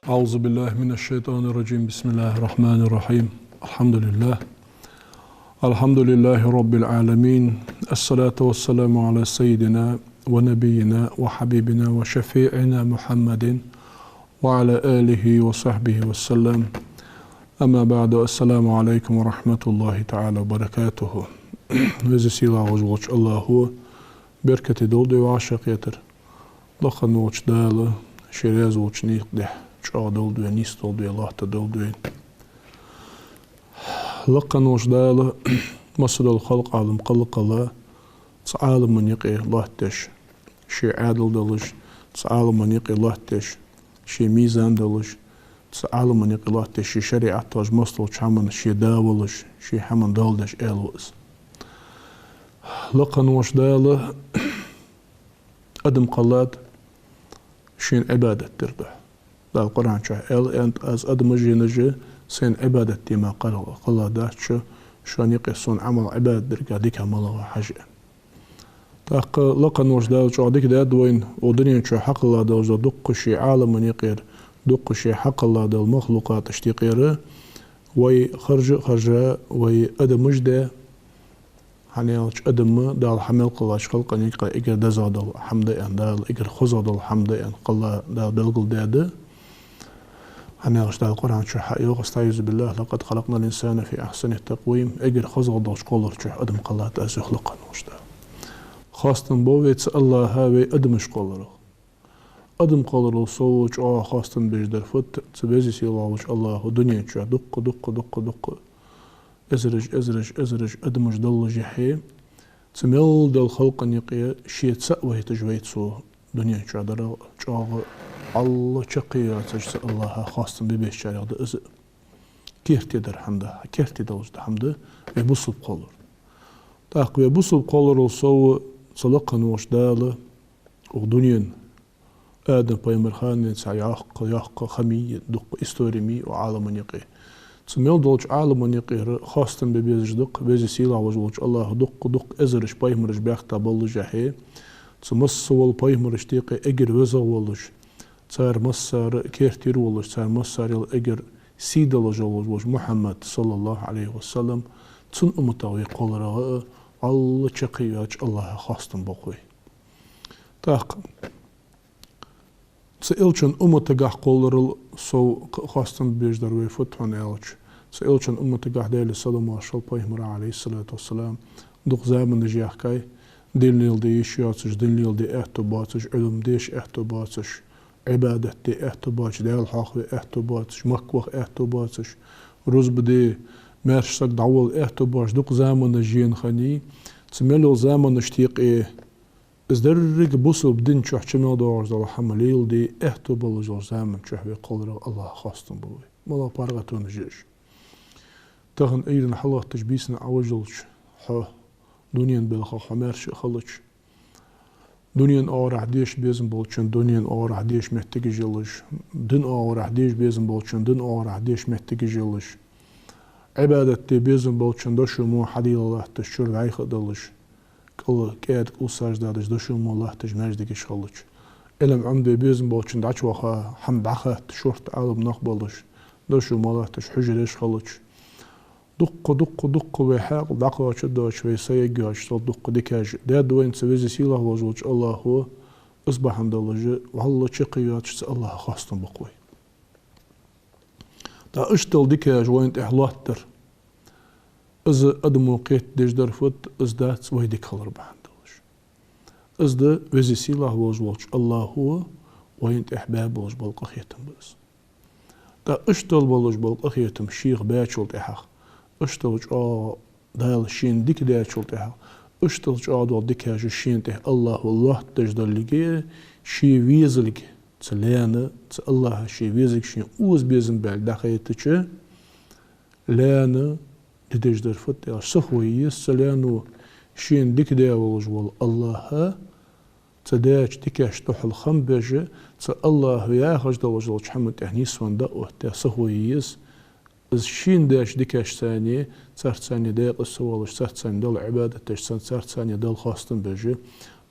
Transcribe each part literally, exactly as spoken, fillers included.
أعوذ بالله من الشيطان الرجيم. بسم الله الرحمن الرحيم. الحمد لله. الحمد لله رب العالمين. الصلاة والسلام على سيدنا ونبينا وحبيبنا وشفيعنا محمد وعلى آله وصحبه وسلم. أما بعد. السلام عليكم ورحمة الله تعالى وبركاته. Веза-Сийлахь волча АллахӀа беркате долда вай вӀашагӀкхетар. Лакха волча Дала Ше раьза волча наькъа тӀа чӀоагӀа долда вай, нийса долда вай, лоаттадолда вай. Лакха волча Дала массадолча халкъа Ӏалам кхелла-кхелла цу Ӏаламан юкъе лоаттадеш, Ше Ӏаьдал долаш, цу Ӏаламан юкъе лоаттадеш, Ше мизан долаш, цу Ӏаламан юкъе лоаттадеш, Ше шариӀат долаш, массадолча хӀаман Ше да волаш, Ше хӀаман Далла деш аьла ва Из. Лакха волча Дала адам кхеллад шийна Ӏибадат дара духьа. Дала Къуръан чу аьннад: «Аз адамаш а, жинаш а Сайна Ӏибадат де мара кхелла-, кхелладац шо, шоана юкъе Сона Ӏамал, Ӏибадат дергда дика малагӀа хьажа», — аьнна. ТӀаккха лакха волча Дала чӀоагӀа дика даьд вайна, укх дунен чу хьакхелла долаш дола дуккха Ший Ӏаламан юкъера, дуккха Ший хьакхелла долча махлукъаташта юкъера вай харжа а харжа, вай адамаш а даь, хӀана аьлча адам Дала хьа мел кхеллача халкъа юкъе эггара дезагӀа дола хӀама да аьнна, Дала эггара хозагӀа дола хӀама да аьнна, кхелла Дала белгалдаьд. ХӀана аьлча Дала Къуръан чу хьа йоах: «أستعيذ بالله، لقد خلقنا الإنسان في أحسن تقويم». Эггара хозагӀа долча кхоллара чу адам кхеллад Аз, йоах лакха волча Дала. Хоастам бу вай цу АллахӀа вай адамаш кхолларах. Адам кхолларал совгӀа чӀоагӀа хоастам беш дар фуд, цу Веза-Сийлахь волча АллахӀа дунен чу дуккха, дуккха, дуккха, дуккха эзараш, эзараш, эзараш адамаш доллашехь, цу мел долча халкъа юкъе Ше цаӀ вайташ вай Цо дунен чу дарах чӀоагӀа, вӀалла чаккхе йоацаш цу АллахӀа хоастам бе безачарех да из. Керте дар хӀама да, керте долаш да хӀама да вай бусалба кхоллар. ТӀаккха вай бусалба кхолларал совгӀа цу лакха волча Дала укх дунен Адам пайхамара хана денз йоккха, йоккха хӀама я, дуккха истори я укх Ӏаламан юкъе. Цу мел долча Ӏаламан юкъера хоастам бе безаш да-кх Веза-Сийлахь волаш волча АллахӀа дуккха, дуккха эзараш пайхамараш баьхкаб боллашехь, цу масса вола пайхамарашта юкъе эггара везагӀа волаш, цар массара а кертера волаш, цар массарел эггара сий долаш волаш волча Мухьаммад, саллаллахӀу Ӏалайхи ва саллам, цун умматах вай кхолларах а вӀалла чаккхе йоацаш АллахӀа хоастам бу-кх вай. ТӀаккха цу Элчан умматагахь кхолларал совгӀа кхы а хоастам беш дар вай фуд, хӀана аьлча цу Элчан умматагахь, Даьла салам-моаршал хилда пайхамара, Ӏалайхи ссалату вассалам, дукха заманаш яьхкай, дин леладе йиш йоацаш, дин леладе аьттув боацаш, Ӏилма деша аьттув боацаш, Ӏибадат де аьттув боацаш, Даьла хьоахаве аьттув боацаш, Макка ваха аьттув боацаш, рузба де, маьрша саг дӀаволла аьттув боацаш, дукха заманаш енна хиннай. Цу мел йолча заманашта юкъе из деррига бусалба дина чу чу мел доагӀаш дола хӀама леладе аьттув болаш долча заман чу вай кхолларах АллахӀа хоастам бу вай. МалагӀа паргӀатонаш я уж. Тахан Ӏуйранна хьалгӀаттача бийсанна Ӏовижалча хьо дунен балхах хьо маьрша а хилча, дунен оагӀорахьа деша безам болчун дунен оагӀорахьа деша моттигаш йолаш, дин оагӀорахьа деша безам болчун дин оагӀорахьа деша моттигаш йолаш, Ӏибадат де безам болчун дошув мо хьадийла латташ чура дӀайха а долаш, кӀал-, кӀаьда кӀалсаж дадаш дошув мо латташ маьждигаш хилча, Ӏилма Ӏомабе безам болчун дӀачуваха хӀама дӀахатта шортта Ӏаламнах болаш, дошув мо латташ хьужареш хилча, дуккха, дуккха, дуккха вай хьаькъал дӀакхоачаш доацаш, вай са яггоацаш дола дуккха дикаш даьд вайна цу Веза-Сийлахь волаш волча АллахӀа. Из бахьан долаш вӀалла чаккхе йоацаш цу АллахӀа хоастам бу-кх вай. ТӀаккха иштта дола дикаш вайна тӀехьа лоаттадар, из адамо кхетадеш дар фуд, из дац вай дика хилар бахьан долаш. Из да Веза-Сийлахь волаш волча АллахӀа вайна тӀехьа баь болаш бола къахетам ба из. ТӀаккха иштта дола болаш бола къахетам Шийх баьчул тӀехьагӀа, иштта дола чӀоагӀа Дала Шийна дика даьчул тӀехьагӀа, иштта дола чӀоагӀа дола дикаш Шийна тӀехьа АллахӀа лоаттадеш даллалга, Ше везалга цу лаьна, цу АллахӀа Ше везалга Шийна оза безам баьлга дӀахайтача, лаьна де дезаш дар фуд аьлча, сахо е еза цу лаьно Шийна дика даь волаш вола АллахӀ, цу даьча дикашта духьал хам беш, цу АллахӀа яхаш долаш долча хӀаман тӀа нийсвенна дӀаоттадаь сахо е еза. Из Шийна даьча дикашца, царца декъаза ца волаш, царца Далла Ӏибадат деш, царца Далла хоастам беш,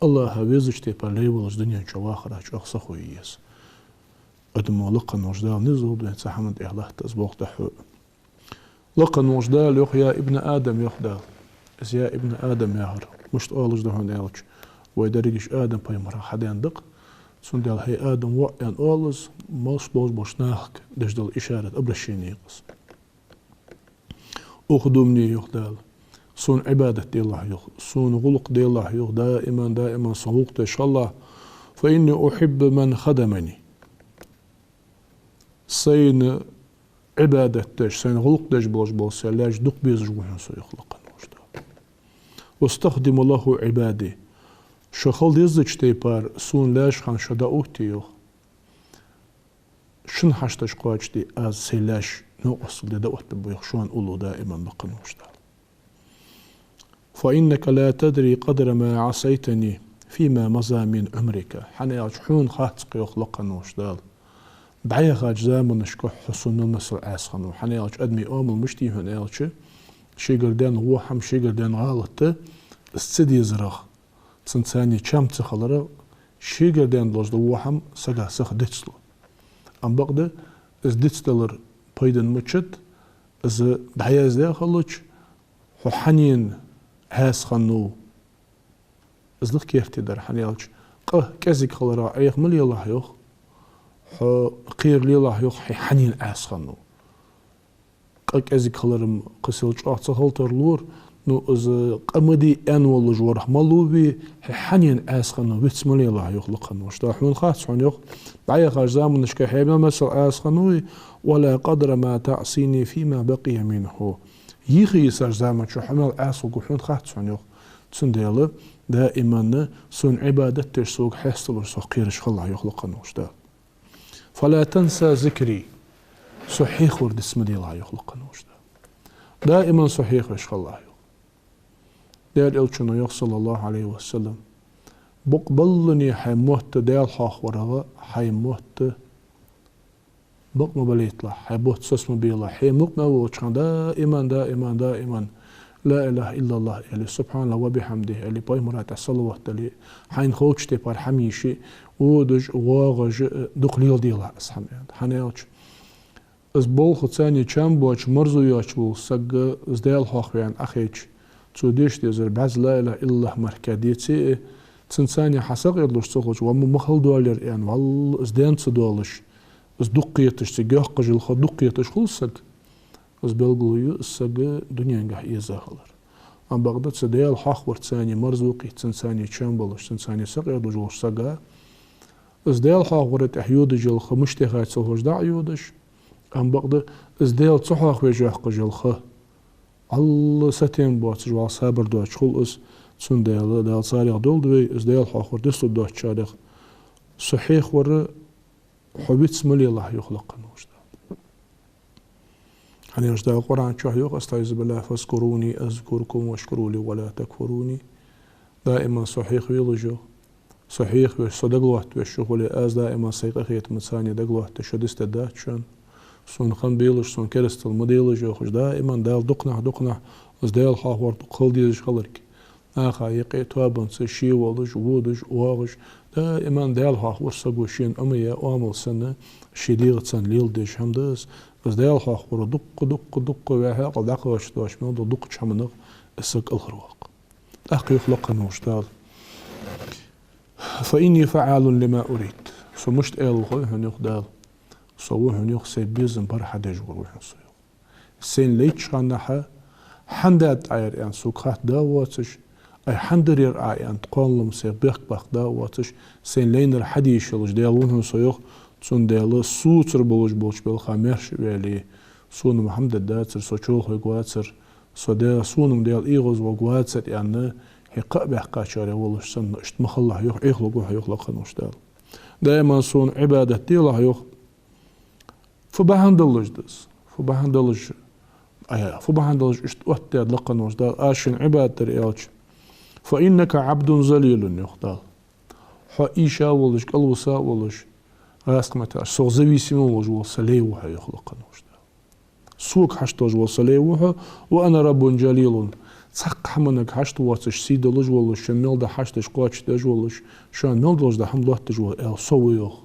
АллахӀа везача тайпара лай волаш дунен чу вахара чӀоагӀа сахо е еза. Адамо, лакха волча Дала низ лулба вайна цу хӀаман тӀа латта, из болх тӀехьа. Лакха волча Дала йоах: «يا ابن آدم», йоах Дала. Из «يا ابن آدم» яхар мишта оалаш да хьона аьлча, вай деррига Адам пайхамарах хьадена да-кх. Цудухьа «хӀай Адам воӀ» аьнна оал из, малаш болаш болча нахага деш дола ишарат, обращение я-кх из. «اخدمني», йоах Дала. Сона Ӏибадат делахь, йоах. Сона гӀулакх делахь, йоах. Даиман, даиман сона гӀулакх деш хилалахь. «فإني أحب من خدمني». Сайна Ӏибадат деш, сайна гӀулакх деш болаш бола сай лаьш дукха безаш ва хьона со, йоах лакха волча Дала. «وأستخدم له عبادي». Шо хила дезача тайпара сона лаьш хинна шо дӀаотте, йоах. Шун хьашташ кхоачашде аз сай лаьш новкъостал де дӀаоттабергба, йоах, шоана уллув даиман лакха волча Дала. «فإنك لا تدري قدر ما عصيتني فيما مضى من عمرك». ХӀана аьлча хьона хац-кх, йоах лакха волча Дала, дӀаяхача заманашка хьо сона мел масал Ӏаьса хиннав. ХӀана аьлча адамий оамал мишта я хьона аьлча, шийгара даьнна во хӀама, шийгара даьнна гӀалат, из ца дезарах, цунца цхьана чам ца хиларах, шийгара даьнна долаш дола во хӀама сага сиха дицлу. Ам бакъда из дицдалар пайдана ма дац, из дӀаяздаь хилча, хьо хьанна Ӏаьса хиннав, из да керттера дар. ХӀана аьлча къа кӀезига хиларах Ӏеха ма лелахь, йоах, хьо кхера лелахь, йоах, хьо хьанна Ӏаьса хиннав. Къа кӀезига хилар-м кхы сел чӀоагӀа ца хила тарлора, ну, из къа ма дий аьнна волаш вар-м малув, хьо хьанна Ӏаьса хиннав виц ма лелахь, йоах лакха волча Дала. Хьона хац хьона, йоах, дӀаяхача заманашка хьо мел масал Ӏаьса хиннав, «ولا قدر ما تعصيني فيما بقي منه». Йиса-йисача заман чу хьо мел Ӏаьса хургва хьона хац хьона, йоах. Цудухьа даиман сона Ӏибадат деш, сога хьесталуш, сох кхераш хилалахь, йоах лакха волча Дала. «فلا تنس ذكري». Со хьехавар диц ма делахь, йоах лакха волча Дала. Даиман со хьехавеш хилалахь, йоах. Даьла Элчано йоах, صلى الله عليه وسلم: «Бокъонца хьай мотт Даьла хьоахаварах, хьай мотт бакъ ма балийталахь, хьай мотт соцабелахь, хьо мукъа мел волча хана даиман, даиман, даиман لا إله إلا الله аьле, سبحان الله وبحمده аьле, пайхамара тӀа салават дале, хьайна ховча тайпара хӀама еше, водаш, воагӀаш, дукха леладелахь из хӀама», аьнна. ХӀана аьлча из болх цунца чам боацаш, марзо йоацаш вола саг, из Даьла хьоахаваьнна Ӏохайча, цо деш дезар бӀаьзза لا إله إلا الله мара кхы деце а, цунца хьа сакъердалуш ца хилча, ва ма ма хала доаллар аьнна, валлахӀи, из даьнна ца доаллаш, из дукха кхеташ, цига йоккха йола ха дукха кхеташ хул саг, из белгало я из саг дуненгахь эза хилар. Ам бакъда цу Даьла хьоахаварца марзо кхийтта, цунца чам болаш, цунца сакъердалуш волча сага, из Даьла хьоахавара тӀехьа йодаш йола ха мишта яхар ца ховш дӀа а йодаш, ам бакъда из Даьла ца хьоахавеш йоаккхаш йола ха, валлахӀи, сатем боацаш, валлахӀи, сабар доацаш хул из. Цудухьа Дала царех долда вай, из Даьла хьоахавар дицлургдоацачарех. Со хьехавар хьо виц ма лелахь, йоах лакха волча Дала. ХӀана аьлча Дала Къуръан чу йоах: «أستعيذ بالله، فاذكروني أذكركم واشكروا لي ولا تكفرون». Даиман со хьехавелаш, йоах. Со хьехавеш, со дагалоаттавеш шо хуле, аз даиман сай къахетамца дагалоаттаде, шо дицдергдац шоана. Сона хам белаш, сона керастал ма делаш, йоахаш, даиман Далла дукха нах, дукха нах, из Даьла хьоахавар дукха хила дезаш хиларга. Наха юкъе тоабанца ше волаш, водаш, воагӀаш, даиман Даьла хьоахавар саго шийна Ӏомаяь оамал санна, ший дегӀаца леладеш хӀама да из. Из Даьла хьоахавар дукха, дукха, дукха ваьхьа, кхы дӀакхача дош мел дола дукхача хӀаманах из саг кӀалхарвоаккх. ТӀаккха йоах лакха волча Дала: «فإني فعال لما أريد». Со мишта Ӏаьла ва хой хьона, йоах Дала. Со ва хьона, йоах, сай безам бар хьадеш вар ва хьона со, йоах. Сайна лайча хана хьандаьд Ӏа ер аьнна сога хатта да а воацаш, ай хьандар ер Ӏа аьнна кхоллам сай бехк баккха да а воацаш, сайна лайнар хьадеш йолаш Даьла ва хьона со, йоах. Цудухьа соцар болаш болча балха маьрша ваьле, сона-м хӀама дергдацар, со чолхавергвацар, со Даьла, сона-м Даьла эгӀазваргвацар аьнна, хьо кхаъ баьккхачарех волаш санна, иштта ма хилалахь, йоах, Ӏехалургва хьо, йоах лакха волча Дала. Даиман сона Ӏибадат делахь, йоах. Фу бахьан долаш да из? Фу бахьан долаш, ай, фу бахьан долаш иштта оттадаьд лакха волча Дала аз шийна Ӏибадат дар аьлча? «فإنك عبد ذليل», йоах Дала. Хьо ийша а волаш, кӀалвиса а волаш, гӀаскхий меттала аьлча, сох зависимый волаш вола са лай ва хьо, йоах лакха волча Дала. Сога хьашт долаш вола са лай ва хьо, «وأنا رب جليل». цхьаккха хӀаманга хьашт воацаш, сий долаш волаш, шоана мел дола хьашташ кхоачашдеш волаш, шоана мел долаш дола хӀама лоаттадеш вола аьла со ва йоах.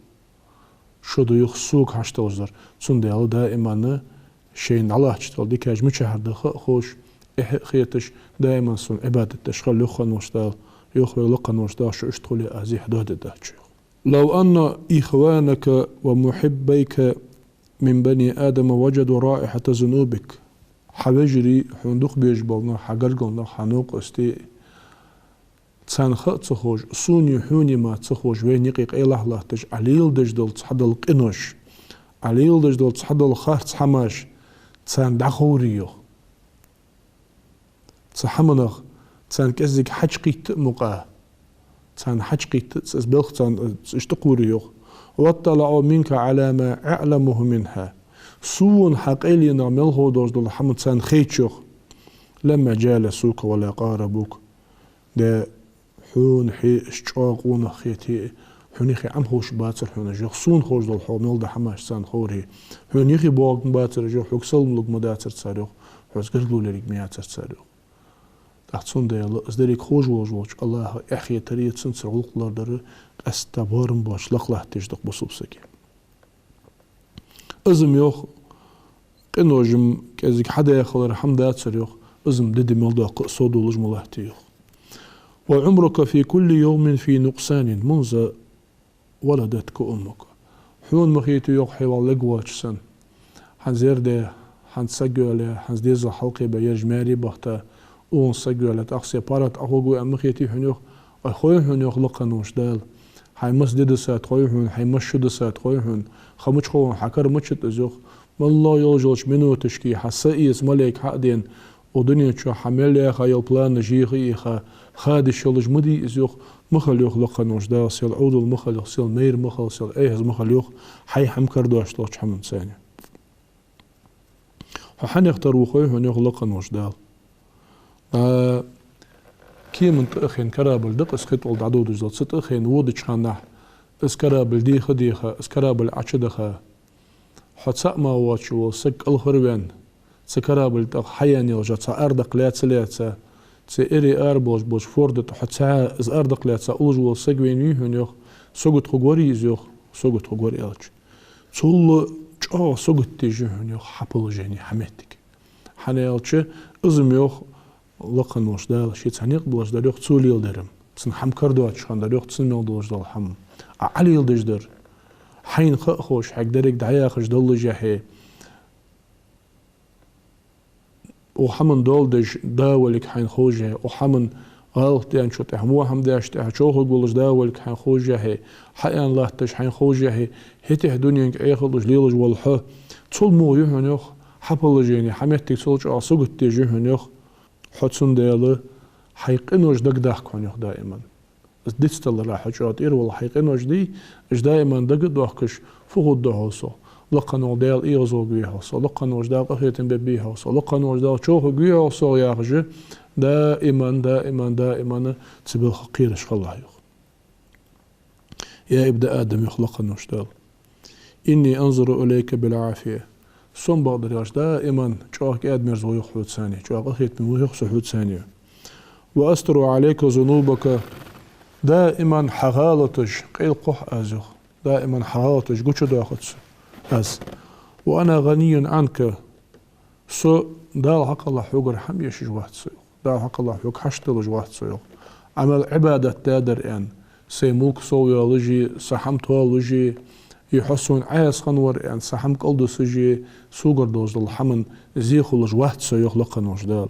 Шо да йоах сога хьашт долаш дар. Цудухьа даиман шоашта дӀалатташ дола дикаш мичахьара да ха а ховш, эхь а хеташ, даиман сона Ӏибадат деш хила, йоах хинна волча Дала, йоах вай лакха волча Дала, шо иштта хуле аз эхь доаде дац шо йоах. لو أن إخوانك ومحبيك من بني آدم وجدوا رائحة ذنوبك. Хьа вежарий, хьона дукха безаш бола нах, хьа гаргара нах, хьа новкъостий, царна ха а ца ховш, сона а хьона а мара ца ховш, вайна юкъе къайлагӀа латташ, Ӏа леладеш дола цхьадола къинош, Ӏа леладеш дола цхьадола харц хӀамаш царна дӀаховре йоах. Цу хӀаманах царна кӀеззига хьакхийтта а мукъа, царна хьакхийтта а, цу белха царна, э, цу иштта кхувре йоах. واطلعوا منك على ما أعلمه منها. Сона хьа къайленах мел ховш долаш дола хӀама царна хайча йоах. لما جالسوك ولا قاربوك. Де, хьона хье уж чӀоагӀа къонах хете, хьона юхе Ӏомховш бацар хьона уж йоах, сона ховш дола хьога мел дола хӀамаш царна ховре. Хьона юхе боагӀаргбацар уж йоах, хьога салам лургма дацар цар йоах, хьоца гаргало лерг ма яцар цар йоах. ТӀаккха цудухьа из деррига ховш волаш волча АллахӀа эхь хетар а, цунцара гӀулакх лорадар а къаьстта боарам боацаш лакха латташ да-кх бусалба сага. Из-м йоах, къинош-м кӀезига хьадаь хилар хӀама дацар йоах, из-м ди-ди мел доаккха а совдоалаш ма латте йоах. وعمرك في كل يوم في نقصان منذ ولدتك أمك. Хьона ма хетий йоах хьо вӀалла лергвоацаш санна. ХӀанз ер даь, хӀанз саг йоалаяь, хӀанз дезал хьалкхебаь, ераш маьре бахийта, укхун саг йоалаяь, тӀаккха сай паргӀата Ӏохургва аьнна ма хетий хьона йоах, Ӏа хой хьона йоах лакха волча Дала. Хьай маса ди дисад хой хьона, хьай маса шу дисад хой хьона, ха мича хов хьона, хьа кара мичад из йоах. МоллагӀа йолаш йолча минуташка хьа са эца малейк хьа а даьнна, укх дунен чу хьа мел яьха йола планаш йӀаьха а йӀаьха, хадаш йолаш ма дий из йоах, ма хила йоах лакха волча Дала, сел Ӏовдал ма хила йоах, сел майра ма хила, сел эхьаза ма хила йоах, хьай хӀама карадоацаш долча хӀаманца. Хьо хьанех тара ва хой хьона йоах лакха волча Дала. А, кеман тӀа а хинна корабль да-кх из, хи тӀа дӀадодаш дола, цу тӀа а хинна водача хана, из корабль деха а деха, из корабль Ӏочудаха, хьо цаӀ мара воацаш вола саг кӀалхарваьнна, цу корабль тӀа хьаяьнна йолча цхьа ардакх лаьца а лаьца, цу эре арабоалаш болча форда тӀа хьо цхьаь из ардакх лаьца уллаш вола саг вайна вий хьона йоах, сагот хургварий из йоах, сагот хургвар аьлча. Цул чӀоагӀа сагот деш я хьона йоах хьа положени, хьа моттиг. ХӀана аьлча, из-м йоах лакха волча Дала ший цхьа никъ долаш дар йоах цо леладер-м. Цунна хӀама карадоацаш хиннадар йоах, цунна мел долаш дола хӀама Ӏа Ӏолеладеш дар. Хьайна ха а ховш, хьога деррига дӀаяхаш даллашехьа, укх хӀаман доал деш да валиг хьайна ховшшехьа, укх хӀаман гӀалат даьнначул тӀехьа, во хӀама даьчул тӀехьа човхаргволаш да валиг хьайна ховшшехьа, хьаьнна латташ хьайна ховшшехьа, хӀета-хӀета дуненга Ӏехалуш лелаш вола хьо, цул во я хьона йоах хьа положени, хьа моттиг цул чӀоагӀа сагот деш я хьона йоах. Хьо цудухьа хьай къинош дагадоаккх хьона йоах даиман. Из дицдаларах хьо чӀоагӀа тӀера вала, хьай къинош дий, уж даиман дага а доахкаш, фу хургда-хьогӀ сох, лакха волча Дала эгӀазваргвий-хьогӀ со, лакха волча Дала къахетам бергбий-хьогӀ со, лакха волча Дала човхаргвий-хьогӀ со яхаш, даиман, даиман, даиман цу балха кхераш хилалахь йоах. Я ибн Адам, йоах лакха волча Дала, إني أنظر إليك بالعافية. Со-м бакъдар аьлча даиман чӀоагӀа кӀаьда-мерза ва йоах хьоца, чӀоагӀа къахетаме ва йоах со хьоца. وأستر عليك ذنوبك. Даиман хьа гӀалаташ къайлакхухь аз йоах. Даиман хьа гӀалаташ гучадоахац аз. وأنا غني عنك. Со Далла хьакъехьа хьогара хӀама эшаш вац со йоах. Далла хьакъехьа хьога хьашт долаш вац со йоах. Ӏамал, Ӏибадат даьдар аьнна, сай мулк совъялаш а, са хӀама тоалаш а, е хьо сона Ӏаьса хиннавар аьнна, са хӀама кӀалдисаш а, согара долаш дола хӀаман зе хулаш вац со йоах лакха волча Дала.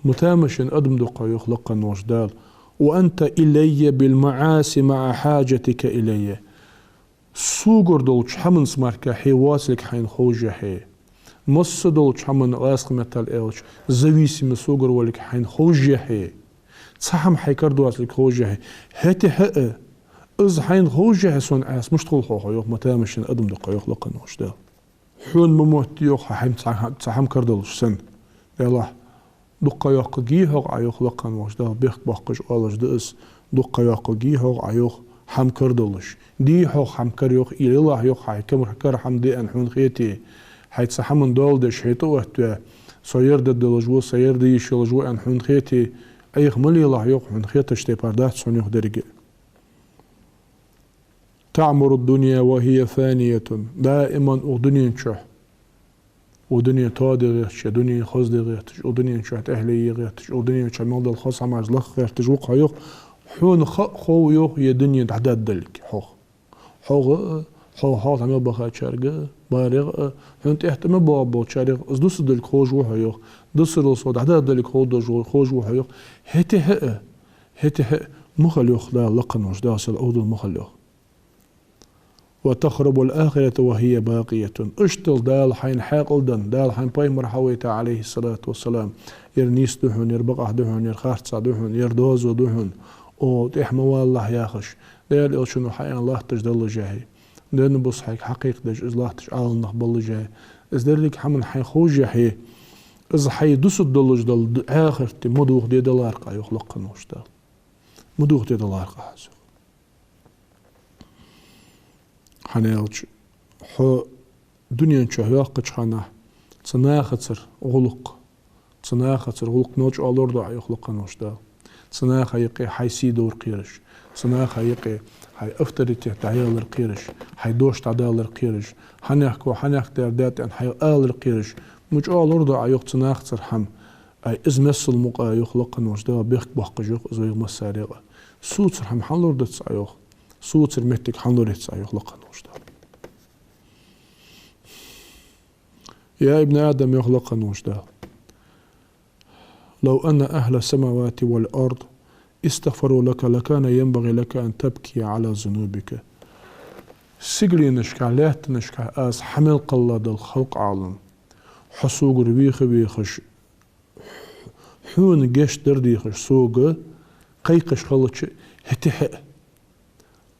Ма тамашийна адам да-кх хьо йоах лакха волча Дала. وأنت إلي بالمعاصي مع حاجتك إلي. Согара долча хӀаманца мара хье воацалга хьайна ховшшехьа, масса долча хӀаман, гӀазкхий меттала аьлча, зависимый согара валга хьайна ховшшехьа, цхьа хӀама хьай кара доацалга ховшшехьа, хӀета-хӀета а, из хьайна ховшшехьа сона Ӏаьса мишта хул-хьогӀ хьо йоах, ма тамашийна адам да-кх хьо йоах лакха волча Дала. Хьона ма моттий йоах хьа хӀама цхьа, цхьа хӀама кара долаш санна. Делахь, дукха ха йоаккхаргьий-хьогӀ Ӏа йоах лакха волча Дала, бехк боаккхаш оалаш да из, дукха ха йоаккхаргьий-хьогӀ Ӏа йоах хӀама кара долаш. Дий-хьогӀ хӀама кара йоах, е лелахь йоах хьа кара хӀама да аьнна хьона хете, хьай цхьа хӀаман доал деш хье тӀаоттаваь, Со ер дергдолаш ва, со ер де йиш йолаш ва аьнна хьона хете, Ӏеха ма лелахь, йоах, хьона хеташ тайпара дац хьона, йоах, деррига. تعمر الدنيا وهي فانية. Даиман укх дунен чу, укх дунен тоаде гӀерташ, е дунен хозде гӀерташ, укх дунен чу тӀехьле е гӀерташ, укх дунен чу мел дола хоза хӀамаш лакха гӀерташ ва-кх хьо, йоах, хьона ха а хов, йоах, ер дуне дӀадаргдолга хьох. Хьох а, хьо хьалха мел бахачарга а, барех а, хьона тӀехьа тӀа мел боагӀа болчарех а, из дусаргдолга ховш ва хьо, йоах. Дусарал совгӀа дӀадаргдолга ховш ва хьо, йоах. ХӀаьта а, хӀаьта а ма хила, йоах, Дала, лакха волча Дала, сел Ӏовдал ма хила, йоах. وتخرب الآخرة وهي باقية. Иштта Дала хьайна хьаькъал денна, Дала хьайна пайхамар хьавайта, عليه الصلاة والسلام, ер нийса да хьона, ер бакъахьа да хьона, ер харцахьа да хьона, ер доазув да хьона, оаха тӀехьа ма валалахь, яхаш, Даьла Элчано хьааьнна латташ даллашехь, денна-бус хьайга хьакхайкадеш из латташ Ӏаламнах баллашехь, из деррига хӀама хьайна ховшшехь, из хьай дусаргдолаш дола д-, Ӏахарте ма дохаде далар-кх Ӏа, йоах, лакха волча Дала. Ма дохаде далар-кх Ӏа из, йоах. ХӀана аьлча, хьо дунен чу йоаккхача хана цу нахацара гӀулакх, цу нахацара гӀулакх мел чӀоагӀа лорадо Ӏа, йоах, лакха волча Дала. Цу наха юкъе хьай сий довра кхераш, цу наха юкъе хьай авторитет дӀаялар кхераш, хьай дош дӀадалар кхераш, хьанехко, хьанех дер даьтта аьнна хьайх алар кхераш, ма чӀоагӀа лорадо Ӏа, йоах, цу нахацара хӀама. Ай, из миссел мукъа, йоах, лакха волча Дала, бехк боаккхаш, йоах, из вайга массарех а. Соцара хӀама хьалорадергдац Ӏа, йоах. Соцара моттиг хьалоргьяргьяц Ӏа, йоах, лакха волча Дала. يا ابن آدم, йоах лакха волча Дала, لو أن أهل السماوات والأرض استغفروا لك لكان ينبغي لك أن تبكي على ذنوبك. Сигаленашка, лаьттанашка аз хьа мел кхелла дола халкъ-Ӏалам, хьо согара веха-вехаш, хьона гешт дар дехаш сога кхайкхаш хилча, хӀаьта а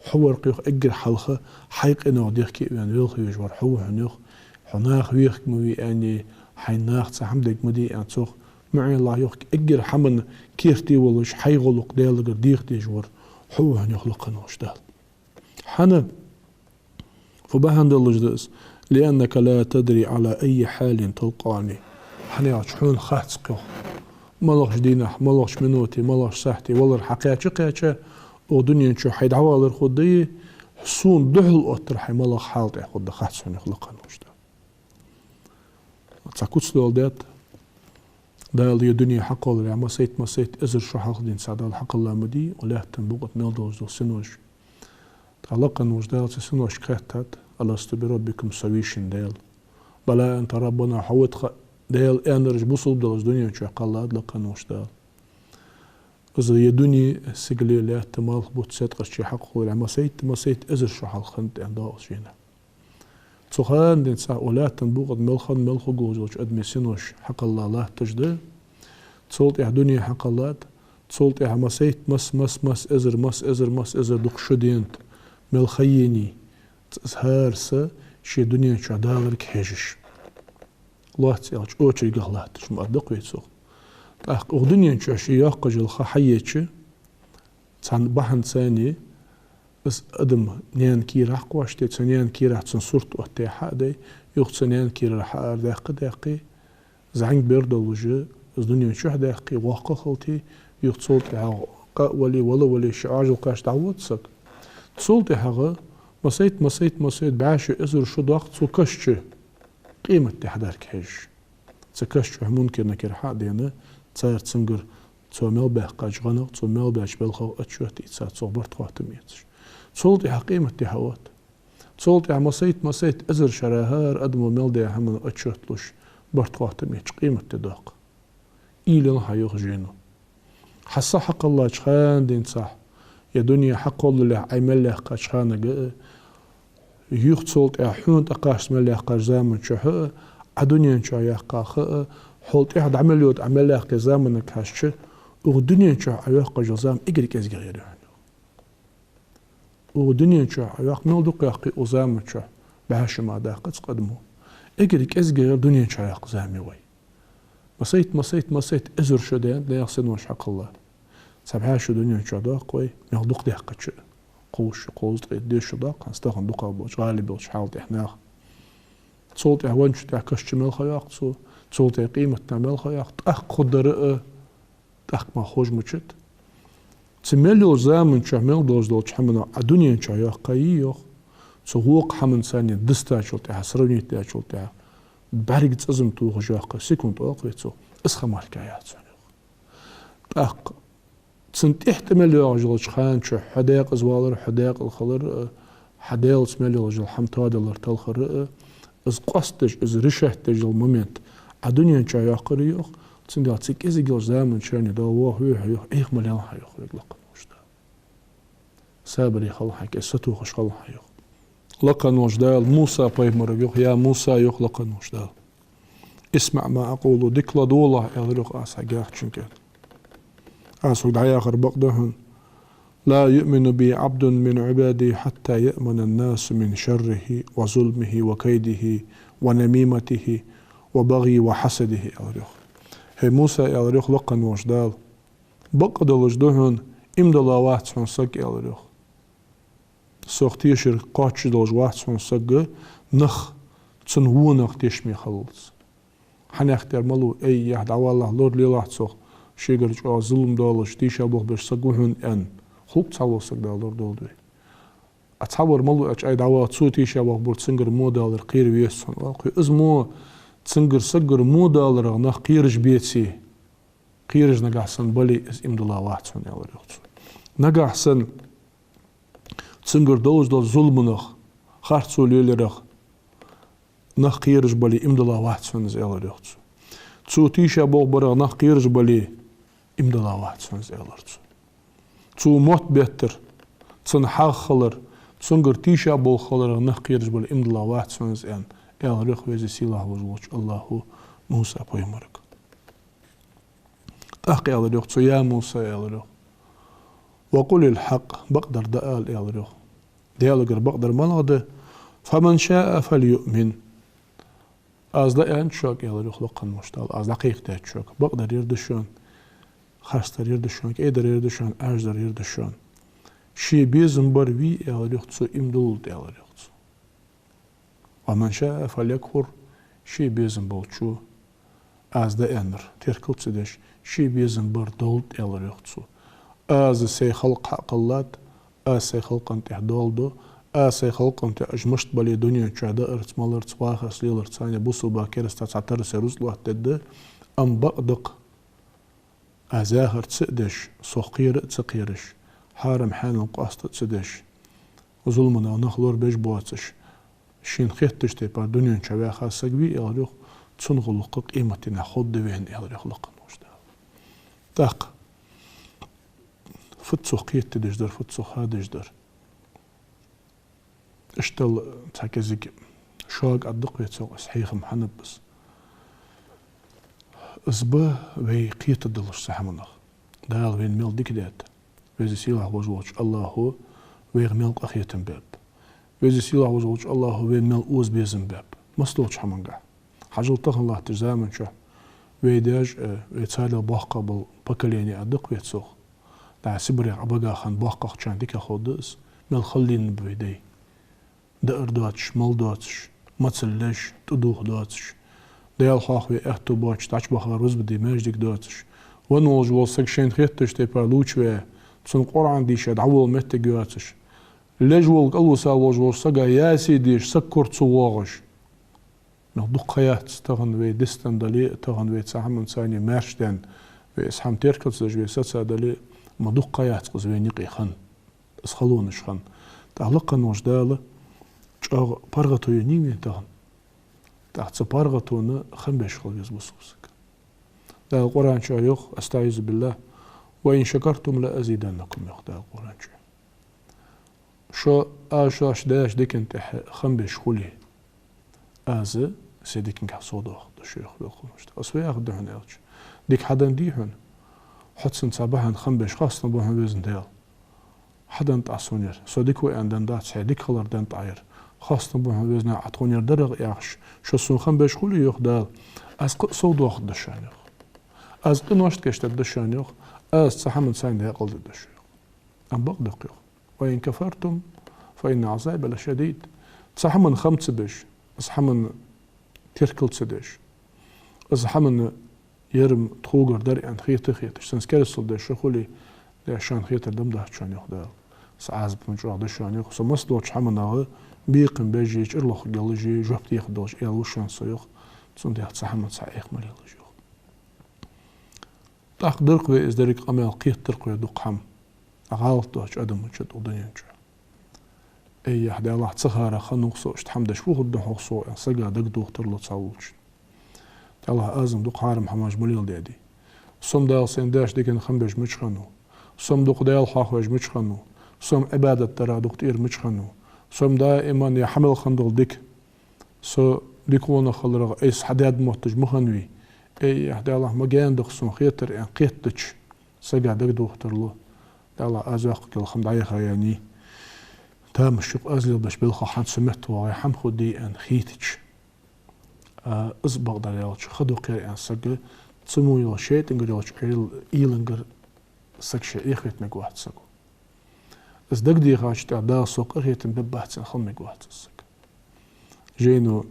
хьо вар-кх, йоах, эггара хьалха хьай къиношта дехке а ваьнна велха везаш вар хьо ва хьона, йоах. Хьо наха вехарг ма вий аьнна, хьайна наха цхьа хӀама дергма дий аьнна цох ма Ӏеллахь, йоах, эггара хӀаман керте волаш хьай гӀулакх Даьлагара деха дезаш вар хьо ва хьона, йоах лакха волча Дала. ХӀана? Фу бахьан долаш да из? لأنك لا تدري على أي حال تلقاني. ХӀана аьлча, хьона хац-кх, йоах, малагӀча дийнахьа, малагӀча минуте, малагӀча сахьате валар хьакхаьча-кхаьча, укх дунен чу хьай дӀавалар хургдий, сона духьал оттар хьай малагӀа хьал тӀа хургда хац хьона, йоах лакха волча Дала. Цхьа куц доаладаьд. Дала ер дуне хьакхоллалехь массайт-массайт эзар шу хьалха денз цхьа Дала хьакхелла ма дий, укх лаьттан букъа тӀа мел долаш дола синош. ТӀаккха лакха волча Дала цу синошка хаьттад: ألست بربكم, со вий шун Даьла? بلى أنت ربنا, хьо ва тха Даьла, аьннараш бусалба долаш дунен чу кхеллад лакха волча Дала. Из ер дуне, сигале, лаьтта, малх, бутт, седкъаш ше хьакхоллалехь массайт-массайт эзар шу хьалха хиннад, аьнна доагӀа шийна. Цу хана денз цхьа укх лаьттан букъа тӀа мел хинна, мел хургволаш волча адама синош хьакхелла латташ да. Цул тӀехьа дуне хьакхеллад, цул тӀехьа массайт, масс, масс, масс эзар, масс эзар, масс эзар дукха шу денад, мел ха енай, ц-, хӀара са ший дунен чу даларга хьежаш. Лоацца аьлча, очередьгахьа латташ ма аргда-кх вай цох. ТӀаккха укх дунен чу ший йоаккхаш йола ха хьаеча, цхьан бахьанца из адам наьна кийра хьакхоачаш, цу наьна кийрахьа цун сурт оттаяь хьа а дай, юха цу наьна кийрара хьаарадаьккха а даьккхе, зӀамига бер долаш из дунен чу даьккхе, воккха а хилийте, юха цул тӀехьагӀа къа а вале, вала а вале, ший Ӏоажал кхаьча дӀавода саг. Цул тӀехьагӀа массайт, массайт, массайт бӀаь шу, эзар шу доаккх цу каша чу, къематди хьадарга хьежаш. Цу каша чу Мункар-Накир хьа а даьнна, цар цунгара цо мел баьккхача гӀанах, цо мел баьча балхах отчёт ийца, цох барт-хоаттам эцаш. Цул тӀехьагӀа къематди хьаотт. Цул тӀехьагӀа массайт, массайт эзар шера хӀара адамо мел даь хӀаман отчёт луш, барт-хоаттам эцаш, къематди доаккх. Уйла е хьа, йоах жайно. Хьа са хьакхеллача хана денз цхьа, ер дуне хьакхоллалехь Ӏа мел яьккхача ханага а, юха цул тӀехьагӀа хьона тӀакхаччалца мел яьккхача заман чухь а, Ӏа дунен чу яьккха ха а, хьол тӀехьа дӀа мел йода Ӏа мел яьккхача заманга хьежача, укх дунен чу Ӏа йоаккхаш йола зама эггара кӀезигагӀа я хьона. Укх дунен чу Ӏа йоаккх, мел дукха йоаккхе укх заман чу, бӀаь шу мара даккхац-кх адамо. Эггара кӀезигагӀа дунен чу Ӏа йоаккха зама я вай. Массайт, массайт, массайт эзар шу даьннад наьха синош хьакхелла. Цхьа бӀаь шу дунен чу доаккх вай, мел дукха даьккхача а. Кховзткъа шу, кховзткъеи деша шу доаккх хӀанз тахан дукхагӀа болча, гӀалиб йолча хьала тӀа наха. Цул тӀехьагӀа венначул тӀехьагӀа каша чу мел ха йоаккх цо, Цул тӀехьа къематдийнахьа мел ха йоаккх, тӀаккха хургдар а, тӀаккха мара хож мичад. Цу мел йолча заман чухь мел долаш долча хӀаманах Ӏа дунен чухь йоаккхаргйий йоах. Цу вокха хӀаманца дистачул тӀехьагӀа, сравнить даьчул тӀехьагӀа, бӀарга цӀазам тохаш йоаккхаргйий, секунд оалаш вай цох, из ха мара яц хьона йоах. ТӀаккха цун тӀехьа тӀа мел йоагӀаш йолча хана чухь хьо декъаза валар, хьо декъала хилар а, хьа Даьлаца мел йолаш йола хӀама тоадалар, талхар а, из къоастадеш, из решать деш йола момент Ӏа дунен чухь йоаккхаргйий йоах, цудухьа цу кӀезигагӀа йолча заман чухь Дала вохаве хьо йоах, Ӏеха ма лелахь йоах вайга лакха волча Дала. Сабаре хилалахь, кӀезига сатохаш хилалахь йоах. Лакха волча Дала Муса пайхамарга йоах: «Я Муса, — йоах лакха волча Дала, — اسمع ما أقول, дика ладувгӀалахь, — аьлар йоах, — аз хьога яхачунга. Аз хьога дӀаяхар бакъда хьона: لا يؤمن بي عبد من عبادي حتى يأمن الناس من شره وظلمه وكيده ونميمته وبغيه وحسده», — аьлар йоах. «ХӀай Муса, — аьлар йоах лакха волча Дала, — бакъ долаш да хьона, иман дилла вац хьона саг, — аьлар йоах, — сох тешар кхоачаш долаш вац хьона саг, нах цун вонах тешаме хиллалца. Хьанехк тӀера малув, ай, яхь, дӀаваллалахь, лоралелахь цох, шийгара чӀоагӀа зулам долаш, тийшаболх беш саг ва хьона», — аьнна, хӀаллакьцхьа вола саг Дала лорадолда вай. А цхьавар малув аьлча, ай, дӀавала, цо тийшаболх бир, цунгара во далар кхера веза хьона, оал-кх вай. Из мо, цунгара, саггара во даларах нах кхераш беце, кхераш нагахьа санна бале, из иман дилла вац хьона, — аьлар йоах цо. Нагахьа санна цунгара долаш долча зуламах, харцо леларах нах кхераш бале, иман дилла вац хьона из, — аьлар йоах цо. Цо тийшаболх барах нах кхераш бале, иман дилла вац хьона из, — аьлар цо. Цо мотт беттар, цун хьагӀ хилар, цунгара тийшаболх хиларах нах кхераш бале, иман дилла вац хьона из, — аьнна, аьлар йоах Веза Сийлахь волаш волча АллахӀа Муса пайхамарга. ТӀаккха аьлар йоах цо: «Я Муса, — аьлар йоах, — وقل الحق, бакъдар дӀаала, — аьлар йоах. — Даьлагара бакъдар малагӀа да? فمن شاء فليؤمن. Аз дӀааьннад шуга, — аьлар йоах лакха волча Дала, — аз дӀакхайкадаьд шуга. Бакъдар ер да шоана, харцдар ер да шоана, кӀайдар ер да шоана, Ӏаьржадар ер да шоана. Ший безам бар вий, — аьлар йоах цо, — иман диллалда, — аьлар йоах цо. — ومن شاء فليكفر, ший безам болчо аз дӀааьннар теркал ца деш, ший безам бар долда, — аьлар йоах цо. — Аз сай халкъ хьакхеллад, аз сай халкъа тӀехьа доал ду, аз сай халкъа тӀехьа уж мишта бале дунен чухь даарца, маларца, вахарца, леларца, царна бусалба, кераста цхьатарра сай рузкъа лоаттадергда, амма бакъда-кх, аз яхар ца а деш, сох кхера а ца кхераш, хьарам-хьанал къоаста а ца деш, зуламах нах лорабеш боацаш, шийна хетача тайпара дунен чу ваьха саг вий, — аьлар йоах, — цун гӀулакх къематдийнахьа ховргда вайна», — аьлар йоах лакха волча Дала. ТӀаккха фуд цох кхетадеш дар, фуд цох хадеш дар? Иштта цхьа кӀезига шога аргда-кх вай цох, из хьехам хьанаб из. Из ба вай кхетадалар цу хӀаманах. Дала вайна мел дика даьд. Веза Сийлахь волаш волча АллахӀа вайх мел къахетам баьб. Веза Сийлахь волаш волча АллахӀа вайна мел оза безам баьб массадолча хӀамангахьа. Хьажал, тахан латтача заман чухь вай даьша, э, вай царел боккхагӀа бола поколени аргда-кх вай цох. ДӀа Сибрех Ӏобагача хана боккхагӀчарна дика ховргда из, мел хала лийннаб вай дай. Даар доацаш, мала доацаш, мацалла еш, тӀадувха доацаш, Даьла хьоахаве аьттув боацаш, дӀачубаха рузба де маьждиг доацаш, венна волаш вола саг шийна хетача тайпара лувчаваь, цунна Къуръан дийша дӀаволла моттиг йоацаш, леш вола, кӀалвиса волаш волча сага Ясин дийша, саг кора ца воагӀаш. Мел дукха ха яц тахан вай дистадале а, тахан вай цу хӀаманца маьрша даьнна, вай из хӀама теркал ца деш, вай сацадале а, ма дукха ха яц-кх из вайна юкъе хинна, из халонаш хинна. ТӀаккха лакха волча Дала чӀоагӀа паргӀато еннай вайна тахан. ТӀаккха цу паргӀатона хам беш хила веза бусалба саг. Дала Къуръан чу йоах, أستعيذ بالله: «وإن شكرتم لأزيدنكم», — йоах Дала Къуръан чу. Шо, аз шоашта даьча дикан тӀехьа хам беш хуле, аз сай дикангахьа сов доаккхаргда шоана, йоах Даьла Къуръан чу. Аз фу яхаргда хьона аьлча, дика хьаденна дий хьона, хьо цунна цхьа бахьан хам беш, хоастам ба хьона, Веза Даьла. Хьаденнад Ӏа сона ер. Со дика ва аьнна деннадац, хьай дика хилар деннад Ӏа ер. Хоастам ба хьона, Веза Даьла, Ӏа тхона ер дарах яхаш, шо сона хам беш хуле, йоах Дала, аз кхы а сов доаккхаргда шоана, йоах. Аз къинош тӀа кийчдергда шоана, йоах. Аз цу хӀаманца даькъалдергда шо, йоах. Амма бакъда-кх, йоах: «وإن كفرتم فإن عذابي لشديد». Цу хӀаман хам ца беш, из хӀаман теркал ца деш, Из хӀама ер-м тхогара дар аьнна хета а хеташ, цунца керастал деш шо хуле, деш шоана хетар да-м дац шоана, йоах Дала. Са Ӏазап-м чӀоагӀа да шоана, йоах. Со массадолча хӀаманах бекхам беш а, чӀир лохаргйолаш а жоп дехаргдолаш аьла ва шоана со, йоах. Цудухьа цу хӀаманца Ӏеха ма лелаш, йоах. ТӀаккха дар-кх вай из деррига къамаьл, кхетадар-кх вай дукха хӀама. ГӀалат доацача адамашта укх дунен чу. Ай, яхь, Даьллахь, ца хара хиннав-кх со, иштта хӀама деш, фу хургда-хьогӀ со, аьнна, сага дагадохийтар ло цхьаволча. Даьллахь, аз-м дукха хьарам хӀамаш ма леладаьдий. Со-м Дала сайна даьча дикан хам беш мича хиннав? Со-м дукха Даьла хьоахавеш мича хиннав? Со-м Ӏибадат дара дукха тӀера мича хиннав? Со-м даим ер хьа мел хинна дола дика, со дика гӀонах хиларах айса хьадаьд мотташ ма хиннавий? Ай, яхь, Даьллахь, ма гаьна да-кх сона хетар, аьнна, кхетадича, сага дагадохийтар ло. Даьллахь, аз йоаккхаргйола хӀама дӀаяхаяьннай. Тамаш я-кх аз лелабеш белхах хӀанз со меттавоагӀе, хӀама хургдий, аьнна, хетача. А, из, бакъдар аьлча, ха дукха яр, аьнна, саг, цу мо йолча шайтӀагара йолча уйла-, уйлангара саг ше Ӏехавета мегаш вац саго. Из дагадехача тӀехьа Дала сох къахетам бергбац аьнна хила мегаш вац из саг. Жайно,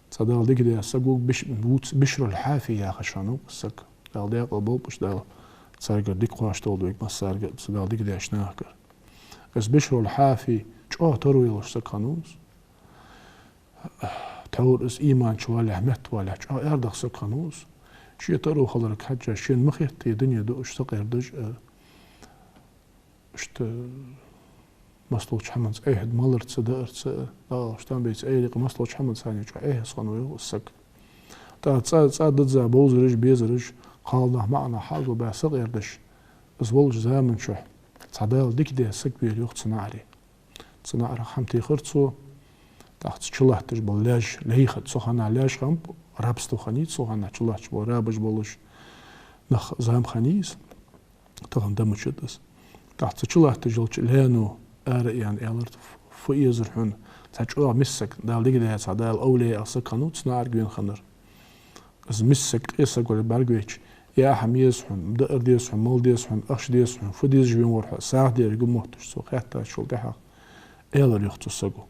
цхьа Дала дика даь саг ва-кх Биш-, вувц-, Бишрул-Хьафи яхаш хиннав-кх из саг. Дала даькъала болба уж, Дала царгара дика кхоачаш долда вайга массарга а, цу Дала дика даьча нахагара. Из Бишрул-Хьафи чӀоагӀа таро йолаш саг хиннав из. Тхьовра из иман чу валалехь, меттавалалехь, чӀоагӀа аьрдагӀа саг хиннав из. Ше таро хиларга хьежжа, шийна ма хетта ер дуне дуаш, сакъердаш а, иштта массадолча хӀаманца Ӏехаде маларца, даарца а, дӀаала, иштта бейца Ӏерикъа, массадолча хӀаманца цхьана чу Ӏехаде хиннав-кх из саг. ТӀаккха цӀа, цӀа дизза бовзараш, безараш, кхалнах, маӀанах хьагулбаь, сакъердаш, из волча заман чухь цхьа Дала дика даь саг вера, йоах, цу наӀаре. Цу наӀарах хӀама техар цо, тӀаккха цу чу латташ бола лаьш, лай хиннаб цу хана, лаьш хиннаб, рабство хиннай цу хана, чу латташ бола рабаш болаш, нах, зама хиннай из, тахан да ма дац из. ТӀаккха цу чу латташ йолча лаьно ара а яьнна аьлар: «Фу эзар хьона, цхьа чӀоагӀа миска саг, Дала дика даь цхьа Дала овлияъ саг хиннав цу наӀарга вена хиннар. Из миска саг, къе саг вале бӀаргавайча, яа хӀама еза хьона, даар деза хьона, мала деза хьона, ахча деза хьона, фу дезаш вена вар хьо, сагӀа деррига мотташ», цо хаьттачул тӀехьагӀа аьлар, йоах, цу саго: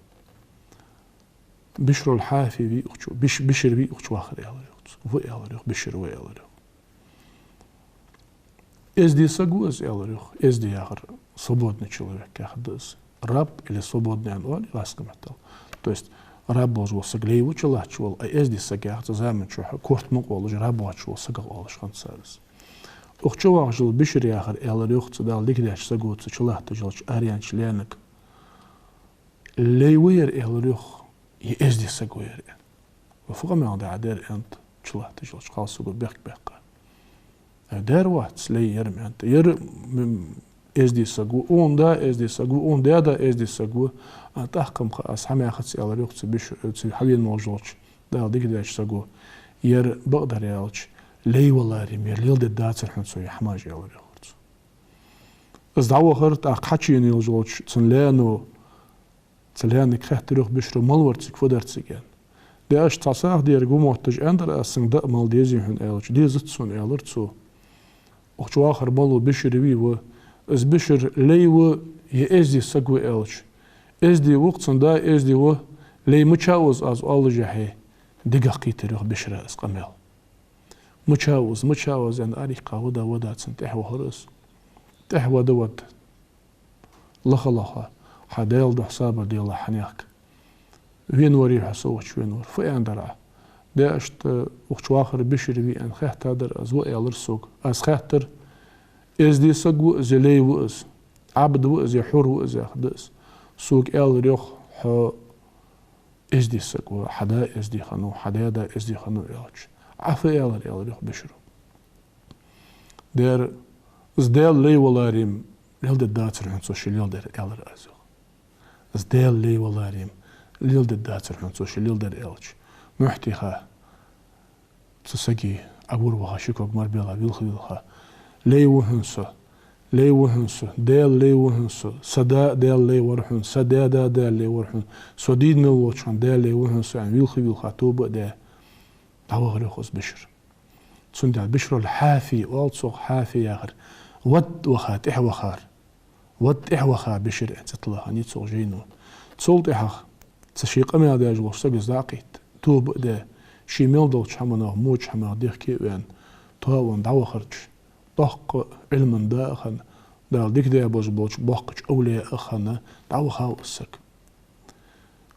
«Бишрул-Хьафи вий укх чу, Биш-, Бишр вий укх чу вахар?» аьлар, йоах, цо. «Ва», аьлар, йоах, «Бишр ва», аьлар, йоах. «Эздий саг ва из?» аьлар, йоах. Эздий яхар свободный человек яхар да из. Раб или свободный аьнна оал гӀазкхий меттала. То есть раб волаш вола саг лай ва, чу латташ вола, а эздий саг яхар цу заман чухь корта мукъа волаш, раб воацаш вола сагах оалаш хиннад цар из. Укх чу вахаш вола Бишр яхар, аьлар, йоах, цу Дала дика даьча саго цу чу латташ йолча араяьннача лаьнага: «Лай ва ер, аьлар, йоах, е эздий саг ва ер?» «Ва фу къамаьл да Ӏа дер?» аьннад чу латташ йолча кхалсаго бехк баьккха. «Э, дер вац, лай ер-м», аьннад. «Ер, м, эздий саг ва, укхун да эздий саг ва, укхун даь-да эздий саг ва. А тӀаккха-м ха аз хӀама яхац», аьлар, йоах, цу Биш-, цу хьавена волаш волча Дала дика даьча саго. «Ер, бакъдар аьлча, лай валаре-м, ер леладергдацар хьона цо ер хӀамаш», аьлар, йоах, цо. Из дӀавахар, тӀаккха хьачуена йолаш волча цун лаьно цу лаьнага хаьттар, йоах, Бишро: «Мала вар цига, фу дар цига?» аьнна. «Даьш, цхьа сагӀа деррига ва мотташ аьннадар аз, цунга даа мала дезий хьона?» аьлча: «Дезац сона», аьлар цо. Укх чу вахар мала ва, Бишр вий? «Ва». «Из Бишр лай ва е эздий саг ва?» аьлча: «Эздий ва-кх, цун да эздий ва. Лай мича ва из аз оалашехь?» Дегах кхийтар, йоах, Бишра из къамаьл. «Мича ва из, мича ва из?» аьнна, арайийккха, вада, вада цунна тӀехьа вахар из. ТӀехьа вада, вада. «Лаха, лаха, хьа Даьла духьа сабар делахь, хьанехк. Венаварий хьо со, вач венавар. Фу аьннадар Ӏа?» «Даьшта, укх чу вахар Бишр вий аьнна хаьттадар аз. Ва, аьлар сога. Аз хаьттар, эздий саг ва из е лай ва из, Ӏабд ва из е хьур ва из яхар да из. Сога аьлар, йоах, хьо эздий саг ва, хьа да эздий хиннав, хьа даь-да эздий хиннав аьлча. Ӏа фу аьлар, аьлар, йоах, Бишро. Дер, из Даьла лай валаре-м, леладергдацар хьона цо ше леладер, аьлар аз, йоах. Из Даьла лай валаре-м, леладергдацар хьона цо ше леладер аьлча, мухь тийха цу сага, Ӏовур ваха, ши ког мара белха, вилха-вилха: «Лай ва хьона со, лай ва хьона со, Даьла лай ва хьона со, са да а Даьла лай вар хьона, са даь-да а Даьла лай вар хьона, со дийна мел волча хана Даьла лай ва хьона со», аьнна, вилха-вилха тоба а даь, дӀавахар, йоах, из Бишр. Цудухьа Бишрул-Хьафи оал цох, Хьафи яхар. Вад ваха, тӀехьа вахар. Вад тӀехьа ваха Бишр аьнна цӀи тиллар хьона цох жайно. Цул тӀехьагӀа цу ший къамаьл деш волча саго из дӀакхийтта, тоба а даь, Ший мел долча хӀаманах, моча хӀамах дехке а ваьнна, тоавенна дӀавахарча, доккха Ӏилман да а хинна, Дала дика даь беза болча боккхача овлияех хинна дӀавахав из саг.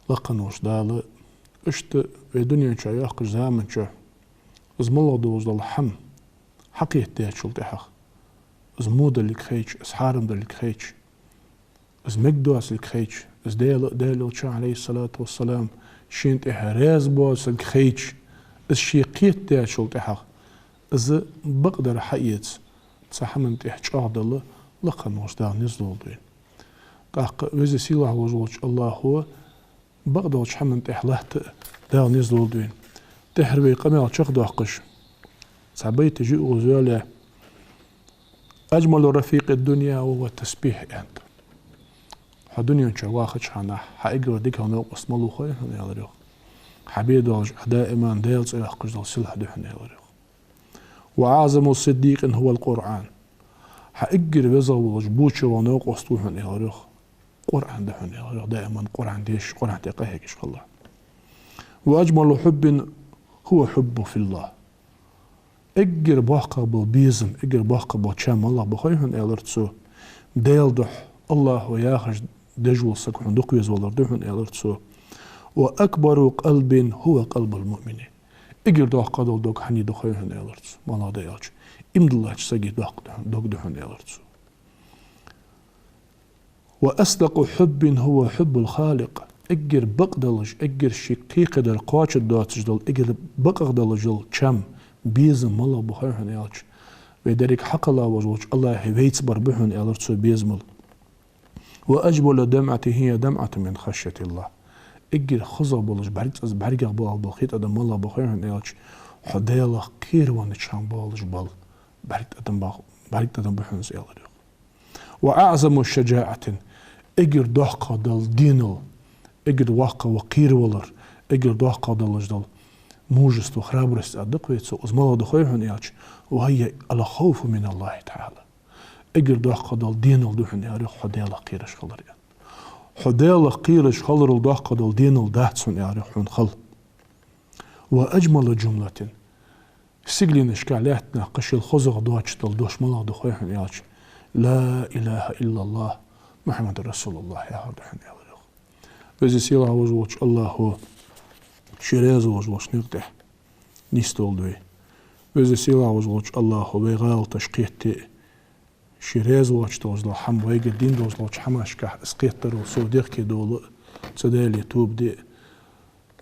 Лакха волча Дала, иштта вай дунен чу йоаккхача заман чухь из малагӀа долаш дола хӀама хьакхетадаьчул тӀехьагӀа, из во долга хайча, из хьарам долга хайча, из мегаш долга хайча, из Даьла а, Даьла Элчано, Ӏалайхи ссалату вассалам, шийна тӀехьа раьза боацилга хайча, из ше кхетадаьчул тӀехьагӀа, из бакъдар хьаэца, цу хӀаман тӀехьа чӀоагӀдала лакха волча Дала низ лолда вайна. ТӀаккха Веза-Сийлахь волаш волча АллахӀо бакъдолча хӀаман тӀехьа латта а Дала низ лолда вайна. ТӀехьара вай къамаьл чакхдоаккхаш, цхьа байт жиъ укхаза йоалаяь: «أجمل رفيق الدنيا وهو التسبيح», — аьннад. Хьо дунен чу вахача хана хьа эггара дикагӀа новкъост малув хой хьона, аьлар йоах. Хьа бе долаш, хьа даиман Даьла цӀи йоаккхаш дола сийлахь да хьона, аьлар йоах. «وأعظم صديق هو القرآن». Хьа эггара везагӀа волаш боча вола новкъост ва хьона, аьлар йоах. Къуръан да хьона, аьлар йоах, даиман Къуръан дешаш, Къуръан тӀа къахьегаш хила. «وأجمل حب هو حب في الله». Эггара боккхагӀа бола безам, эггара боккхагӀа бола чам малагӀа ба хой хьона, аьлар цо. Даьла духьа, АллахӀо яхаш деш вола саг хьона дукха веза валар да хьона, аьлар цо. «وأكبر قلب هو قلب المؤمن». Эггара доккхагӀа дола дог хьанна да хой хьона, аьлар цо. МалагӀа да аьлча, иман диллача сага доккха да хьона, дог да хьона, аьлар цо. «وأصدق حب هو حب الخالق». Эггара бакъдолаш, эггара ший кхайкадар кхоачаш доацаш дола, эггара бакъагӀа долаш дола чам, безам малагӀа ба хой хьона аьлча, вай деррига хьакхелла волаш волча АллахӀа вайца бар ба хьона, аьлар цо, безамал. «وأجمل دمعة هي دمعة من خشية الله». Эггара хозагӀа болаш, бӀарг цӀа-, бӀаргагӀа боагӀа бола хи тӀадам малагӀа ба хой хьона аьлча, хьо Даьлах кхеравеннача хана боалаш бола бӀарг тӀадам ба, бӀарг тӀадам ба хьона из, аьлар йоах. «وأعظم شجاعة». Эггара доккхагӀа дола денал, эггара воккхагӀа ва кхеравалар, эггара доккхагӀа долаш дола мужество, храбрость а да-кх вай цо, из малагӀа да хой хьона аьлча, «وهي الخوف من الله تعالى». Эггара доккхагӀа дола денал да хьона, аьлар йоах, хьо Даьлах кхераш хилар, аьнна. Хьо Даьлах кхераш хиларал доккхагӀа дола денал дац хьона, аьлар йоах, хьона хила. «وأجمل جملة». Сигаленашка лаьттанахьа кхы шийла хозагӀа доацаш дола дош малагӀа да хой хьона аьлча, «لا إله إلا الله محمد رسول الله» яхар да хьона, аьлар йоах. Веза-Сийлахь волаш волча АллахӀо ший раьза волаш волча наькъа тӀа нисдолда вай. Веза-Сийлахь волаш волча АллахӀо вай гӀалаташ кхетаде, ший раьза воацаш долаш дола хӀама, вайгара дийна долаш долча хӀамашка из кхетарал сов дехке довла, цу Даьлага тоба де.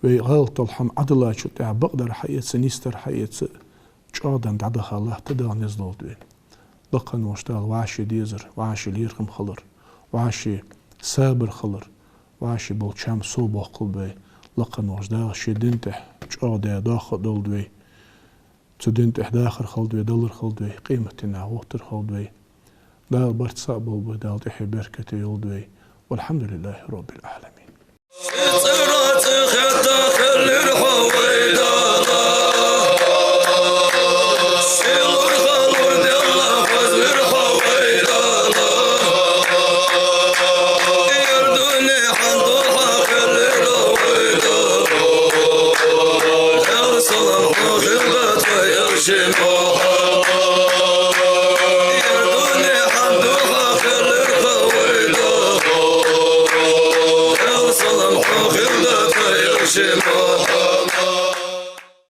Вай гӀалат дола хӀама Ӏодиллачул тӀехьа бакъдар хьаэца, нисдар хьаэца, чӀоагӀденна дӀадаха латта Дала низ лолда вайна. Лакха волча Дала вӀаший дезар, вӀаший лерхӀам хилар, вӀаший сабар хилар, вӀаший бола чам совбоаккхалба вай. Лакха волча Дала ший дина тӀа чӀоагӀдаь доккха долда вай. Цу дина тӀа дахар хилда вай, далар хилда вай, къематдийнахьа гӀоттар хилда вай. Дала барт цхьа болба вай, Дала тӀехье беркате йолда вай. والحمد لله رب العالمين. Ши цӀера цӀи хетта хилар хьо вай Дала. Ши лурха лур делла хозар хьо вай Дала. Ер дуне хьан духьа хилар хьо вай Дала. Даьла салам хьона хилда тха Элча Мухьаммад. Ер дуне хьан духьа хилар хьо вай Дала. Даьла салам хьона хилда тха Элча